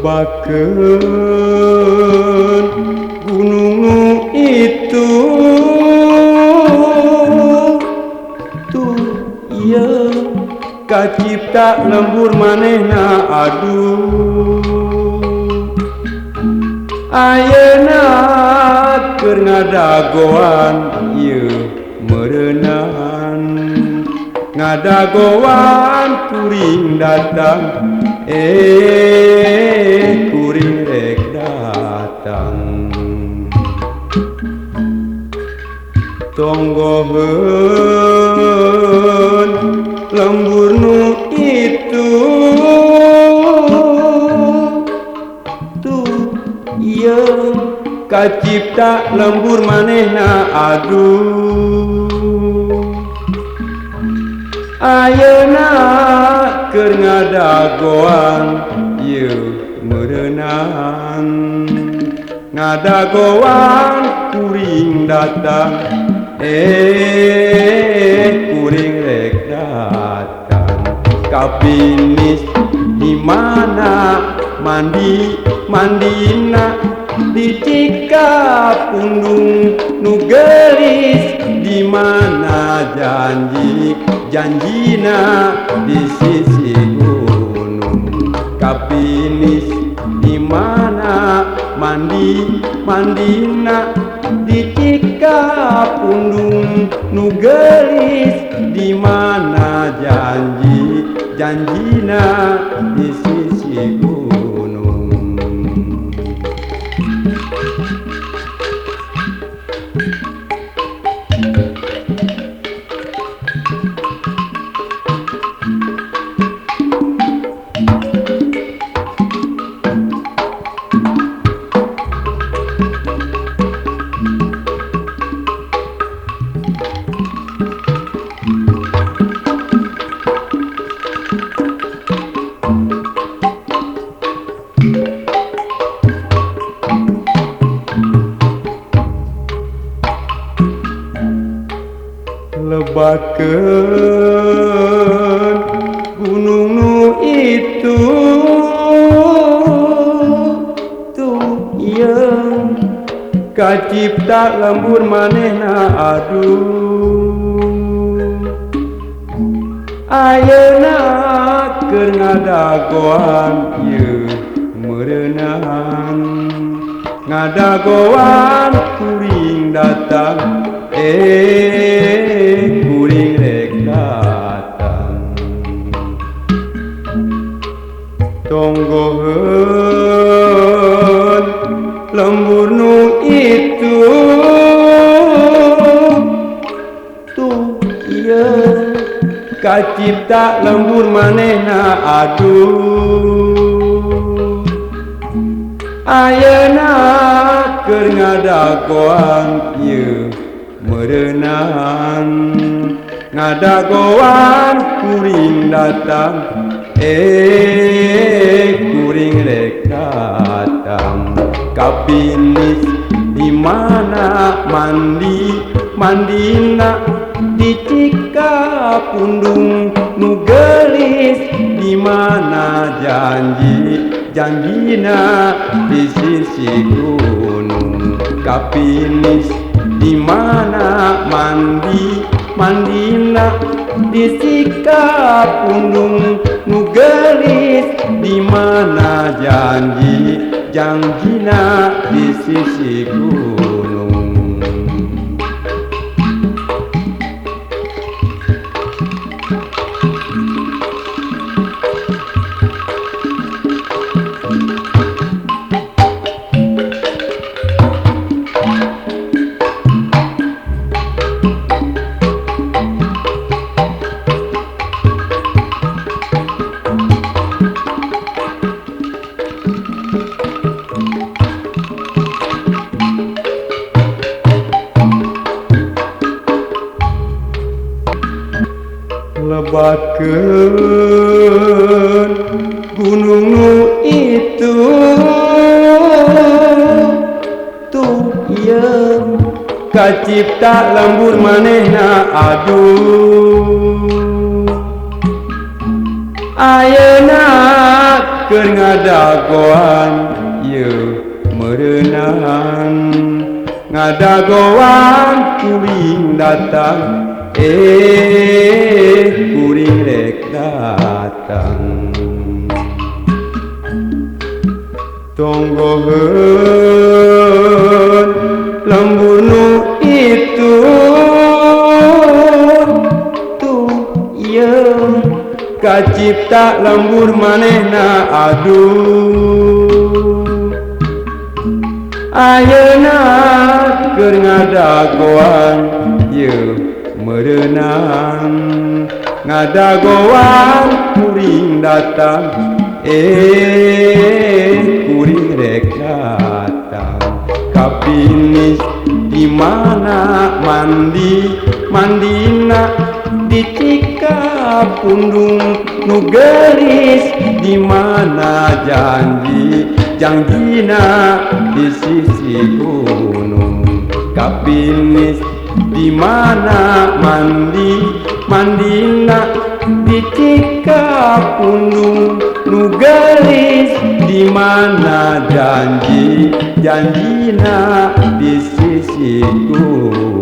Lebakeun gunung nu itu tuh ieu kacipta lembur manehna aduh. Ayeuna keur ngadagoan ieu meureunan, ngadagoan kuring datang, kuring rek datang. Tonggoheun lembur nu itu tuh ieu kacipta lembur manehna aduh. Ayeuna keur ngadagoan ieu meureunan, ngadagoan kuring datang, kuring rek datang. Kapinis di mana mandi mandina di Cikapundung nu geulis, di mana janji janjina di sisi gunung. Kapinis di mana mandi mandina di Cikapundung nu geulis, di mana janji janjina di sisi gunung. Lebakeun gunung nu itu tuh ieu kacipta lembur manehna aduh. Ayeuna keur ngadagoan ieu meureunan, ngadagoan kuring datang, kuring rek datang. Tonggoheun lembur nu itu tuh ieu kacipta lembur manehna aduh. Ayeuna keur ngadagoan ieu meureunan, ngadagoan kuring datang, kuring rek datang. Kapinis di mana mandi mandina di Cikapundung nu geulis, di mana janji janjina di sisi gunung. Kapinis di mana mandi mandina di Cikapundung nu geulis, di mana janji janjina di sisi gunung. Lebakeun gunung nu itu tuh ieu kacipta lembur manehna aduh. Ayeuna keur ngadagoan yeuh meureunan ngadagoan kuring datang kuring rek datang tonggoheun lembur nu itu tuh ieu kacipta lembur manehna aduh ayeuna keur ngadagoan yeuh meureunan ngadagoan kuring datang kuring rek datang kapinis di mana mandi mandina di Cikapundung nu geulis di mana janji jangjina di sisi gunung kapinis di mana mandi mandina di Cikapundung nu geulis di mana janji janjina di sisi gunung.